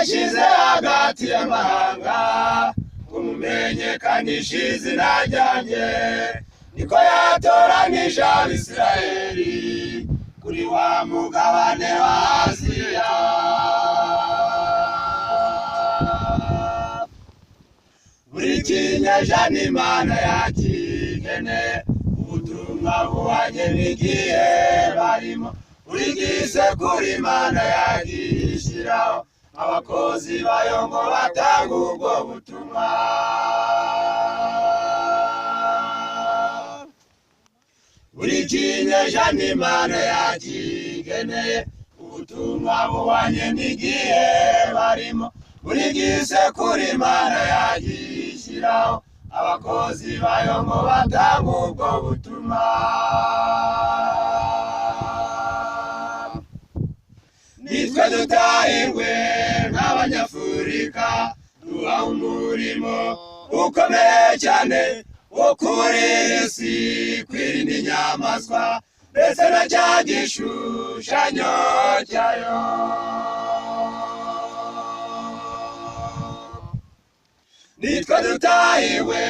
Yabashyize hagati y'amahanga ngo mumenyekanishe izina ryanjye, niko yatoranije Abisirayeli kuri wa mugabane wa Aziya. Buri kinyejana Imana yakigene ubutumwa buhwanye n'igihe barimo, buri gisekuru Imana yagishyiraho abakozi bayo ngo batange ubwo butumwa. Buri kinyejana Imana yakigeneye ubutumwa buhwanye n'igihe barimo, buri gisekuru Imana yagishyiraho abakozi bayo ngo batange ubwo butumwa. Nitwe dutahirwe nk'Abanyafurika, duha umurimo ukomeye cyane wo kuburira isi, kwirinda inyamaswa ndetse na cya gishushanyo cyayo. Nitwe dutahiwe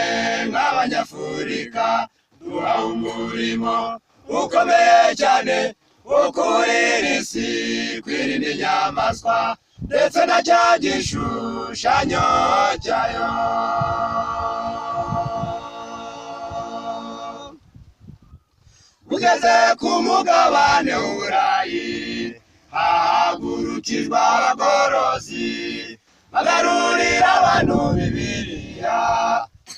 nk'Abanyafurika, duha umurimo ukomeye cyane wo kuburira isi, kwirinda inyamaswa ndetse na cya gishushanyo cyayo. Ugeze ku mugabane w'Uburayi hahagurukijwe abagorozi bagarurira abantu Bibiliya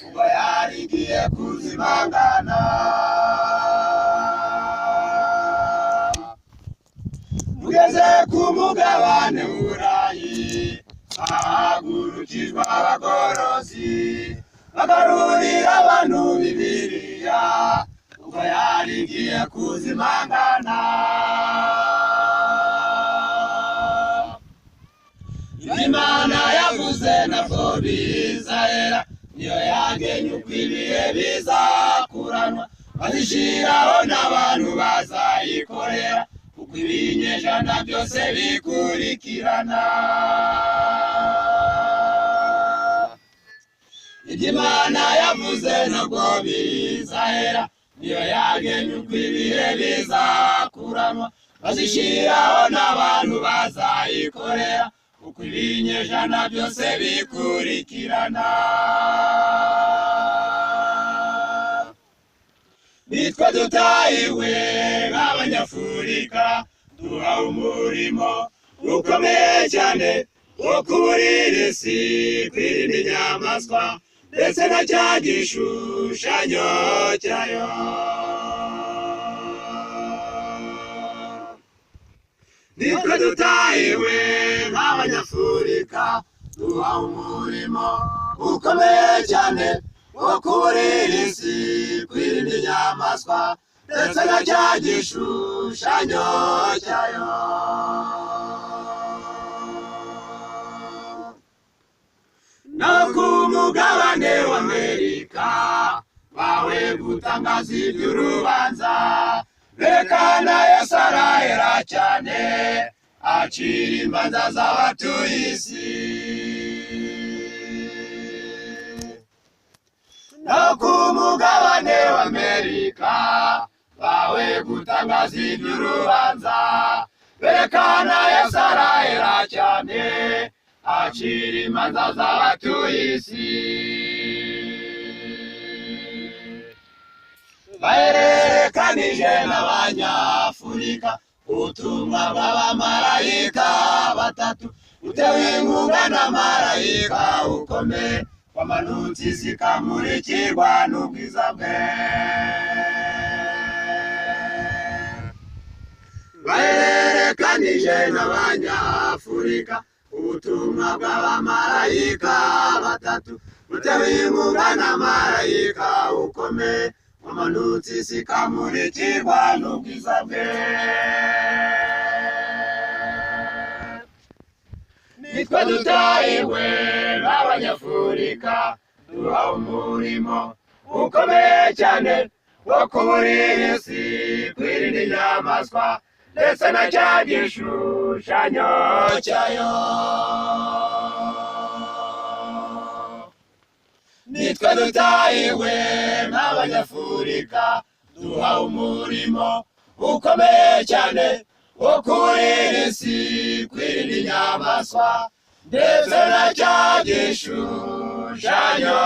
ubwo yari igiye kuzimangana. Ugeze ku mugabane w'Uburayi hahagurukijwe abagorozi bagarurira abantu Bibiliya ubwo yari igiye kuzimangana. Imana yavuze ntabwo bizahera, niyo yagenye uko ibihe bizakuranwa, bazishyiraho n'abantu bazayikorera, kuko ibinyejana byose bikurikirana. Ibyo Imana yavuze ntabwo bizahera, niyo yagenye uko ibihe bizakuranwa, bazishyiraho n'abantu bazayikorera, kuko ibinyejana byose bikurikirana. Nitwe dutahiwe nk'Abanyafurika, duha umurimo ukomeye cyane wo kuburira isi, kwirinda inyamaswa ndetse na cya gishushanyo cyayo. Nitwe dutahiwe nk'Abanyafurika, duha umurimo ukomeye cyane wo kuburira isi, kwirinda inyamaswa ndetse na cya gishushanyo cyayo. No ku mugabane w'Amerika bawe gutangaza iby'urubanza, berekana Yesu arahera cyane, acira imanza z'abatuye isi. No ku mugabane w'Amerika bawe gutangaza iby'urubanza, berekana Yesu arahera cyane, acira imanza z'abatuye isi. Bahererekanije n'Abanyafurika ubutumwa bw'abamarayika batatu, utewe inkunga na marayika ukomeye, wamanutse isi ikamurikirwa n'ubwiza bwe. Bahererekanije n'Abanyafurika ubutumwa bw'abamarayika batatu, utewe inkunga na marayika ukomeye, wamanutse isi ikamurikirwa n'ubwiza bwe. Nitwe dutahiwe nk'Abanyafurika, duha umurimo ukomeye cyane wo kuburira isi, kwirinda inyamaswa Ndetse na cya gishushanyo cyayo. Nitwe dutahiwe nk'Abanyafurika, duhawe umurimo ukomeye cyane wo kurinda isi, kwirinda inyamaswa ndetse na cya gishushanyo.